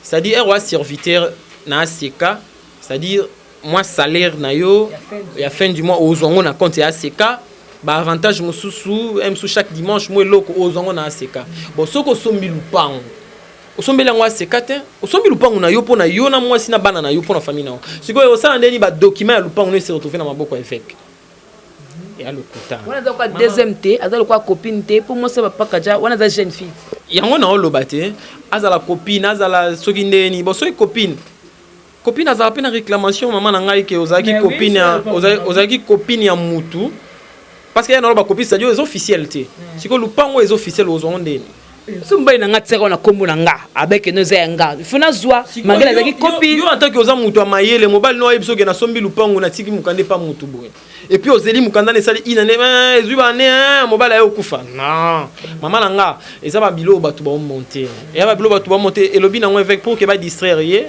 c'est-à-dire ere oa serviteur na aseka, c'est-à-dire mwa salaire na yo ya fin du mois ozwa yango na compte ya aseka, baavantage mosusu mosusu chaque dimanche mo eloko ozwa yango na aseka. Bon, soki osombi lupango, osombeli yango aseka te, osombi lupango na yo mpo na yo na mwasi na bana na yo, mpo na famille na yo. Sikoyo osala ndeni badocument ya lupango no ese retrouve na maboko ya évêque? Eya lokuta. Wana aza lokola deuxième te, aza lokola copine te, mpo mwasi ya papa Kaja wana aza jeune fille. Yango na oloba te, azala copine, azala soki ndeni. Bon, soki copine, copine azala mpe na réclamation. Mama na ngai, ke ozalaki copine, ozalaki copine ya mutu, parce que ya na oloba copine, c'est-à-dire eza officiel te. Sikoyo lupango eza officiel, ozwango ndeni? So mobali na nga tiaka na nkombo na nga, abekeno eza ya nga, ifo nazwa malgré azalaki copine. Yo en tant que oza moto ya mayele, mobali no ayebi soki nasombi lupango, natiki mokanda epa motu boye, et puis ozeli mokanda na esali ina ne ezwi bane, mobali aye okufa. Non, mama na nga, eza babiloko bato baomonte, eya babiloko bato baomonte. Elobi nango évêque pour ke badistraire ye,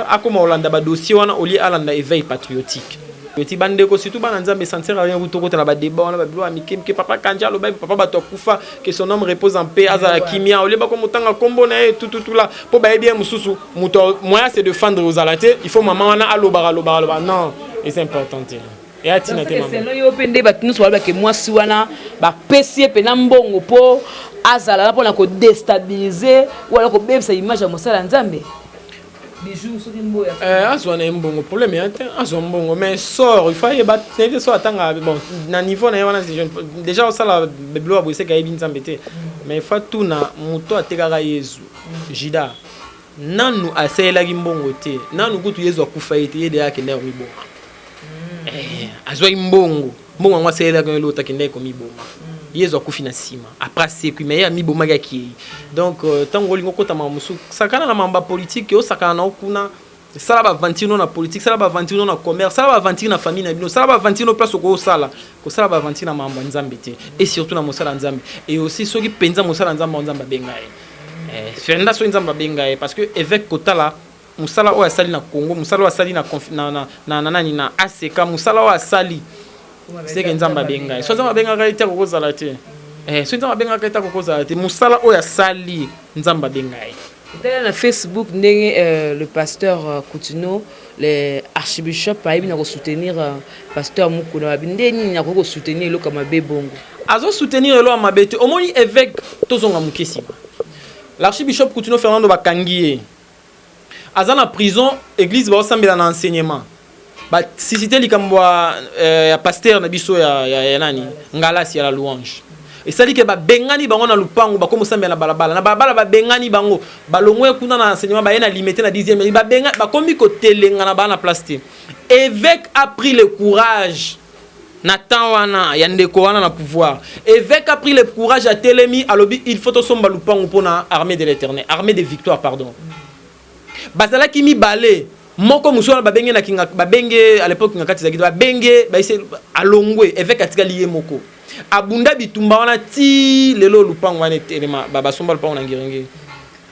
akoma kolanda badossier wana olie alanda éveil patriotique. Eti bandeko, surtout bana Nzambe, ça ne sert à rien tokota na badébat wana, babilo ya mike mike. Papa Kanja aloba, papa bato akufa, que son homme repose en paix, azala kimia. Olie bakomotanga nkombo na ye tututula mpo bayebi ye mosusu, moto moyen se défendre ozala te. Il faut mama wana alobaka, alobaka, alobaka. Non, eza important te, eya ntina te. Mama yo mpe nde bato nyonso balobake mwasi wana bapesi ye mpena mbongo mpo azala na mpona kodéstabiliser wala kobebisa image ya mosala ya Nzambe. Azwa na ye mbongo, problème ya te, azwa mbongo, mais sort il faut ayeba te so atanga. Bon, na niveau na ye wana déjà osala biloko ya boye, seke ayebi Nzambe te. Mais il faut tuna moto atekaka Yezu, Juda. Nanu asalelaki mbongo te, nanu kutu Yezu akufa ye te, ye deya akendaki komiboma. Azwaki mbongo, mbongo yango asalelaki eloko, akendaki komiboma. Yezu akufi na nsima, après asekwi, mais ye amibomaki, akei. Donc ntango olingi okota makambo mosusu, sakana na makambo ya politike, osakana na okuna, sala baaventure no na politique, sala baaventure no na commerce, sala baaventure na famille na bino, sala baaventure no place okosala. Kosala baaventure na makambo ya Nzambe te, et surtout na mosala ya Nzambe. Et aussi soki mpenza mosala ya Nzambe, Nzambe abenga ye fenda, soki Nzambe abenga ye, parce que évêque, kotala mosala oyo asali na Congo, mosala oyo asali na nani, na ACK, mosala oyo asali, seke Nzambe abenga ye. So Nzambe abengaka ye te, akokozala te. Soki Nzambe abengaka ye te, akokozala te. Mosala oyo asali, Nzambe abenga ye. Otala na Facebook ndenge le pasteur Coutinho, le archibishop, ayebi na kosoutenir pasteur Mukuna, babi nde nini akoki kosoutenir eloko ya mabe bongo? Azosoutenir eloko ya mabe te. Omoni évêque, tozonga moke nsima. L'archibishop Kutino Fernando, bakangi ye, aza na prison. Église baosambela na enseignement, basisite likambo ya pasteur na biso ya nani, Ngalasi ya la Louange. Esali ke babengani bango na lupango, bakomi osambela na balabala. Na balabala, babengani bango, balongwe kuna na enseignement, baye na Limete na 10e, babenga, bakomi kotelenga na baa na place te. Évêque a pris le courage na temps wana ya ndeko wana na pouvoir. Évêque a pris le courage, atelemi, alobi: il faut tosomba lupango mpona Armée de l'Éternel, Armée de Victoire, pardon. Bazalaki mibale, moko mosusu wana babenge na kinga, babenge à l'époque Kinga Kati ezalaki, babenge baise, alongwe. Évêque atikali ye moko, abunda bitumba wana ti lelo lupango wana etelema. Basomba lupango na Ngirengiri.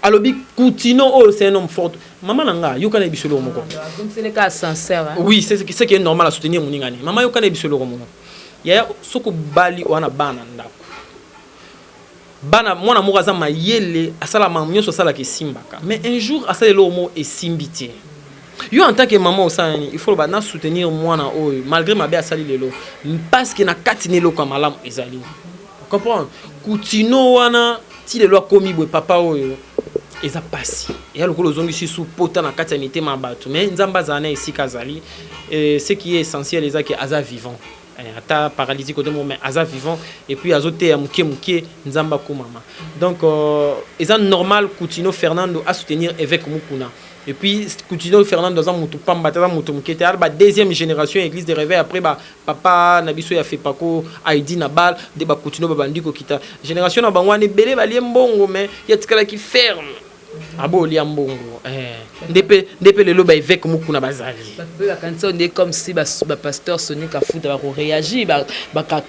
Alobi Kutino oyo, c'est un homme fort. Mama na nga, yoka na biso eloko moko. Donc c'est le cas sincère, hein? Oui, c'est ce qui est normal à soutenir moninga ne. Mama, yoka na biso eloko moko. Yaya, soki obali wana, bana ndako, bana, mwana moko aza mayele, asala makambo nyonso, asalaka, esimbaka, mais un jour asala eloko moko, esimbi te. Yo, en tant que mama, osala nini? Il faut loba: na soutenir mwana oyo malgré mabe asali lelo, parce que na kati na eloko ya malamu ezali. Comprendre Kutino wana ti lelo akomi boye, papa oyo, eza pasi, eya lokola ozongisi su pota na kati ya mitema ya bato. Mais Nzambe azala na esika azali. Ce qui est essentiel eza ke aza vivant. Ata paralysie côté moko, mais aza vivant et puis azoteya moke moke. Nzambe akomama. Donc eza normal Kutino Fernando asoutenir évêque Mukuna. Et puis Kutino Fernando aza motu pamba te, aza motu moke te, aza ba deuxième génération ya Église de Réveil après ba papa na biso ya Fepako Aidi na bal nde Bakutino babandi kokita. Génération na bango wana, ebele balie mbongo, mais ye atikalaki ferme, abo olia mbongo. Nde mpe lelo baévêque Mukuna bazali. Bato mpe bakanisi nde comme si bapasteur Soni Kafuta bakoréagir,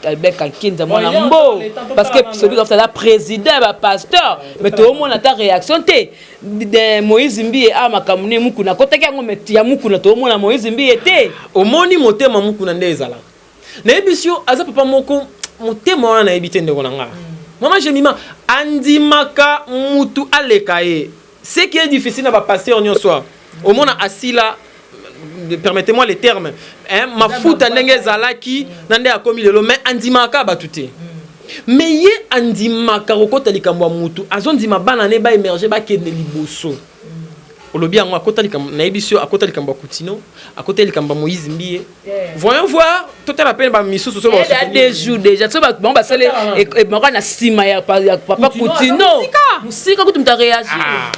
Albert Kankinza mwana mbo, parce que Soni Kafuta aza président ya bapasteur, mais toomona ata réaction te. Moïse Mbiye a makambo ne Mukuna akotaki yango, mais ya Mukuna toomona Moïse Mbiye te. Omoni motema Mukuna nde ezalaka, nayebisi yo, aza papa moko motema wana, nayebi te. Ndeko na nga, mama Jemima, andimaka mutu aleka ye, ce qui est difficile na bapasteur nyonso awa. Omona asila, permettez-moi le terme, hein, mafuta ndenge ezalaki na nde akomi lelo, mais andimaka bato te. Mais ye andimaka kokota likambo ya mutu, azondima bana ne baémerge, bakende liboso. Olobi yango, akota likambo, nayebi so akota likambo ya Kutino, akota likambo ya Moïse Mbiye. Voyons voir, totala pene bamisusu so. Ya 2 jours déjà, so bango basali moko na nsima ya papa Kutino, mosika kutu moto aréagir. Ah.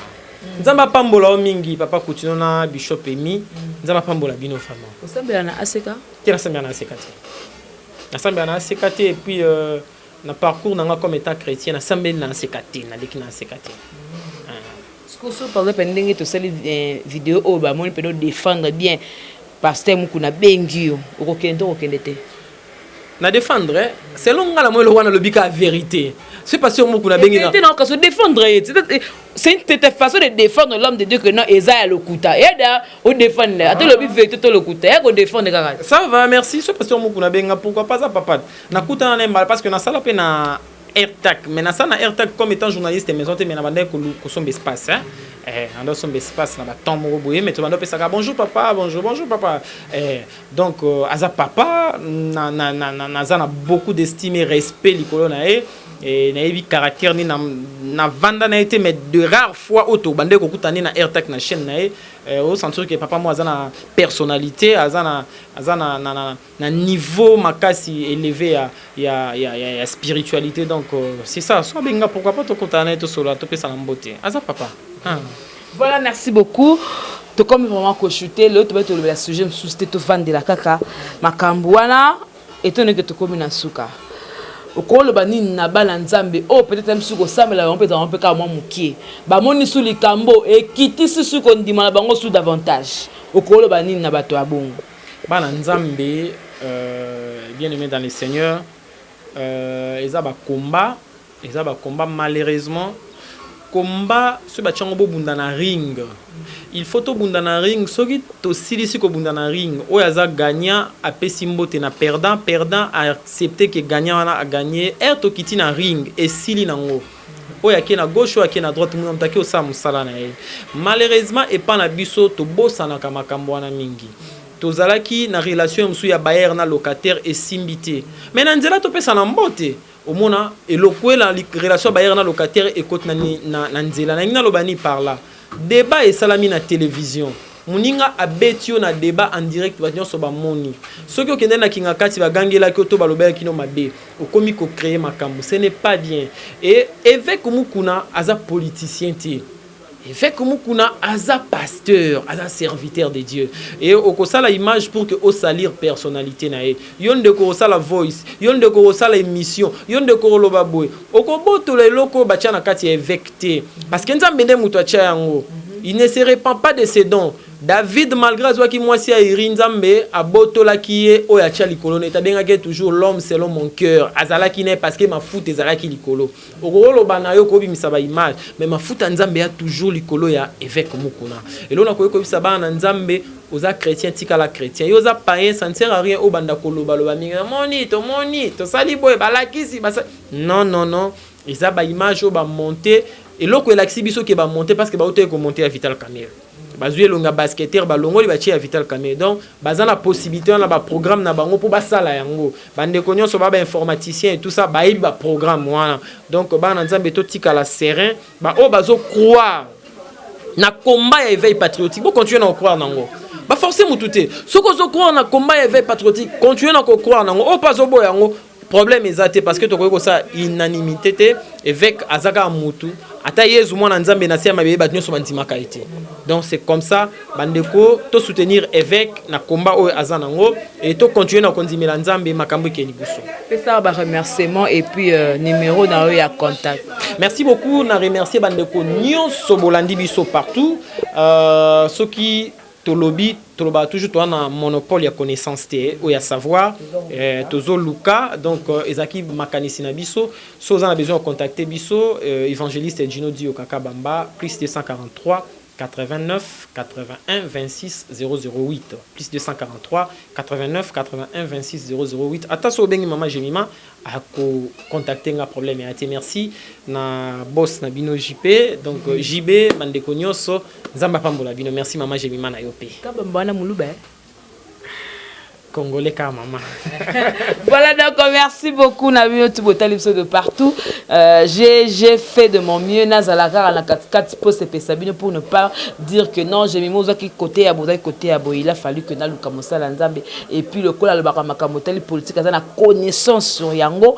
Nzambe apambola yo mingi, papa Kutino na bishop Emi. Nzambe apambola bino vraiment. Osambela na aseka? Te, nasambela na aseka te, nasambela na aseka te. Et puis na parcours na nga comme étant chrétien, nasambeli na aseka te, naleki na aseka te. So par exemple, ndenge tosali vidéo oyo, bamoni mpena odéfendre bien pasteur Mukuna, abengi yo, okokende to okokende te? Na défendre selon nga na moi, eloko wana alobi ka vérité. C'est parce que Mukuna abengi te na kasi odéfendre ye, c'est une façon de défendre l'homme de Dieu que non, eza ya lokuta, eda odéfendre ata olobi vérité to lokuta, ya kodéfendre kaka. Ça va, merci. So pasteur Mukuna abenga, pourquoi pas? Za papa, nakutana na ye mbala, parce que nasala mpe na AirTag, mais nasala na AirTag comme étant journaliste maison te, mais na bandaki kosomba espace, hein? Ando osomba espace na batemps moko boye, mais tobanda opesaka: bonjour papa, bonjour, bonjour papa. Donc aza papa, naza na beaucoup d'estime et respect likolo na ye. Nayebi caractère ni navanda na ye te, mais de rares fois oyo tobandeki kokutana na AirTag na chaîne na ye, osentir ke papa mo aza na personnalité, aza na niveau makasi élevé ya spiritualité. Donc c'est ça. So abenga, pourquoi pas? Tokutana na ye, tosolola, topesana mbote. Aza papa, ah. Voilà, merci beaucoup. Tokomi vraiment kochute. Lelo tobai tolobela sujet mosusu te, tovandela kaka makambo wana. Etoneke tokomi na suka, okoloba nini na bana Nzambe oyo peut-être mosusu kosambela bango mpe ezala mpe kaka mwa mokie, bamoni su likambo ekitisi su kondima na bango su davantage? Okoloba nini na bato ya bongo? Bana Nzambe, bien aimé dans le Seigneur, eza bakomba, eza bakomba. Malheureusement, komba soki batia yango, bobunda na ring, il faut tobunda na ring. Soki tosilisi kobunda na ring, oyo aza gagnant apesi mbote na perdant, perdant accepte ke gagnant wana agagné. Ere tokiti na ring, esili nango. Oyo ake na gauche, oyo ake na droite, muna moto ake osala mosala na ye. Malheureusement, epa na biso tobosanaka makambo wana mingi. Tozalaki na relation ya mosusu ya bailleur na locataire, esimbi te, mais na nzela topesa na mbote. Omona elokwela relation ya bailleur na locataire ekoti na nzela. Nalingi naloba nini par là? Débat esalami na télévision, moninga abeti yo na débat en direct, bato nyonso bamoni. Soki okende na kinga kati, bagangelaki yo to balobelaki no mabe, okomi kocréer makambo. Ce n'est pas bien. Et évêque Mukuna aza politicien te. Évêque Mukuna aza pasteur, aza serviteur de Dieu. Et okosala image pour que osalir personnalité na ye. Yo ndeko osala voice, yo ndeko osala émission, yo ndeko oloba boye, okobotola eloko oyo batia na kati ya évêque te, parce que Nzambe nde moto atia yango. Il ne se répand pas de ses dons. David, malgré azwaki mwasi ya Uri, Nzambe abotolaki ye oyo atia likolo na ye. Abengaki ye toujours l'homme selon mon cœur. Azalaki na ye parce que mafuta ezalaki likolo. Okoloba na yo, kobimisa baimage, mais mafuta Nzambe ya toujours likolo ya évêque Mukuna. Eloko nakoki koyebisa bana na Nzambe: oza chrétien, tikala chrétien. Yo oza païen, ça ne sert à rien obanda kolobaloba mingi. Namoni, tomoni, tosali boye, balakisi basa. Non, non, non, eza baimage oyo bamonte. Eloko elakisi biso ke bamonte parce que bautaki komonte ya Vital Kamerhe, bazwi elonga basketteur, balongoli, batie ya Vital Kamerhe. Donc baza na possibilité wana, baprogramme na bango mpo basala yango. Bandeko nyonso ba bainformaticien et tout ça bayebi baprogramme wana. Donc bana na Nzambe, totikala serein. Baoyo bazocroire na combat ya éveil patriotique, bocontinue na kocroire nango, baforce mutu te. Soki ozocroire na combat ya éveil patriotique, continue na kocroire nango. Oyo mpe azoboya yango, problème eza te, parce que tokoki kosala unanimité te. Évêque aza kaka mutu. Ata Yezu mwana Nzambe, na se ya mabele bato nyonso bandimaka ye te. Donc c'est comme ça, bandeko, tosoutenir évêque na combat oyo aza nango et tocontinue na kondimela Nzambe, makambo eke liboso. Pesa baremerciement et puis numéro na oyo ya contact. Merci beaucoup. Na remercier bandeko nyonso bolandi biso partout. Soki tolobi, tolobaka toujours, toza na monopole ya connaissance te, oyo ya savoir, tozoluka. Donc ezalaki makanisi na biso. So oza na besoin ya contacter biso, évangéliste Gino Dio Kaka Bamba, plus 243 89 81 26 008, plus 243 89 81 26 008. Ata so obengi mama Jemima, akocontacte nga, problème ya te. Merci na boss na bino JP, donc JB. Bandeko nyonso, Nzambe apambola bino. Merci mama Jemima, na yo mpe. Kabamba wana moluba, eh? Congolais car maman. Voilà, donc merci beaucoup na bino tout botali biso de partout. J'ai fait de mon mieux, nazala kaka na katikati po sepesa bino, pour ne pas dire que non, j'ai mimo ozwaki côté ya bozaki côté ya boye. Il a fallu que naluka mosala Nzambe et puis lokola alobaka makambo otali politique, aza na connaissance sur yango.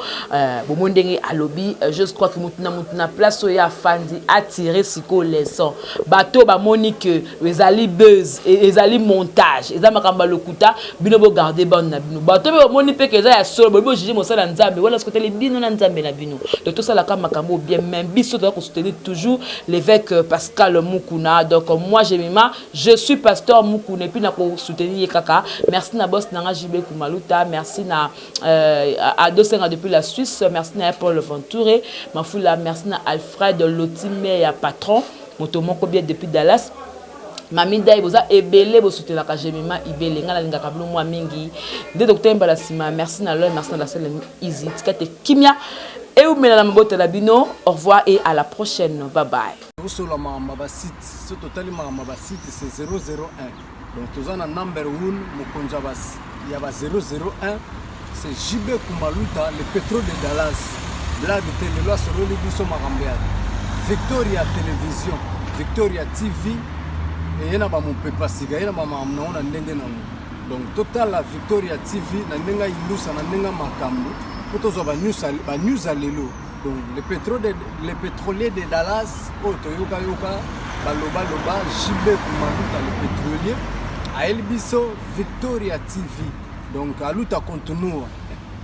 Bomoi ndenge alobi, je crois que mutu na mutu na place oyo afandi atire sikoyo leçon. Bato bamoni que ezali buzz, ezali montage, eza makambo ya lokuta, bino bogarde bande na bino. Bato mpe bamoni mpe ke eza ya solo, boyebi ojuge mosala Nzambe wana soki otali bino na Nzambe na bino. Donc tosalaka makambo bien, mais biso toza kosoutenir toujours l'évêque Pascal Mukuna. Donc moi Jemima, je suis pasteur Mukuna et puis na kosoutenir ye kaka. Merci na boss nanga JB Kumaluta, merci na Adosenga depuis la Suisse, merci na Paul Venture Mafula, merci na Alfred Lotime ya patron moto moko bien depuis Dallas. Mami Dai, boza ebele bosutelaka Jemima Ibele. Ngai nalingaka bino mwa mingi nde docteur mbala nsima. Merci na loy, merci na la sele easy. Tika te kimia eumela na mabota na bino. Au revoir et à la prochaine, bye bye. Tosola makambo ya basite. So totali makambo ya basite, c'est 001. Donc toza na number 1, mokonzi ya ba 001, c'est JB Kumaluta, le pétrole de Dallas. Blague te, lelo asololi biso makambo ya Victoria Télévision, Victoria TV. Eye na bamopepa sika, ye na bamakambo nango na ndenge nango. Donc totala Victoria TV na ndenge ayindusa, na ndenge makambo, mpo tozwa banews ya lelo. Donc le pétrolier de Dallas oyo toyokayoka balobaloba, JB Kumaluta le pétrolier, ayeli biso Victoria TV. Donc aluta continua,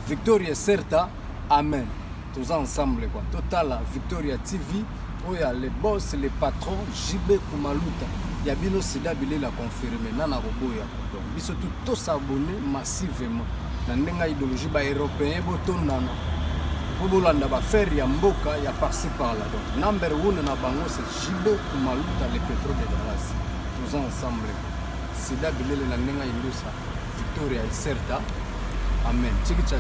victoria certa, amen. Toza ensemble quoi. Totala Victoria TV oyo ya le boss, le patron JB Kumaluta ya bino. Sida bilela confirme nana koboya. Donc biso tu tosabone massivement na ndenge ya idéologie. Baeuropéen botondana mpo bolanda baaffaire ya mboka ya par-ci par-là. Donc number one na bango, c'est JB Kumaluta, le pétrole de Dallas. Toza ensemble. Sida bilele na ndenge ya indusa, victoria certa, amen. Tiki cha.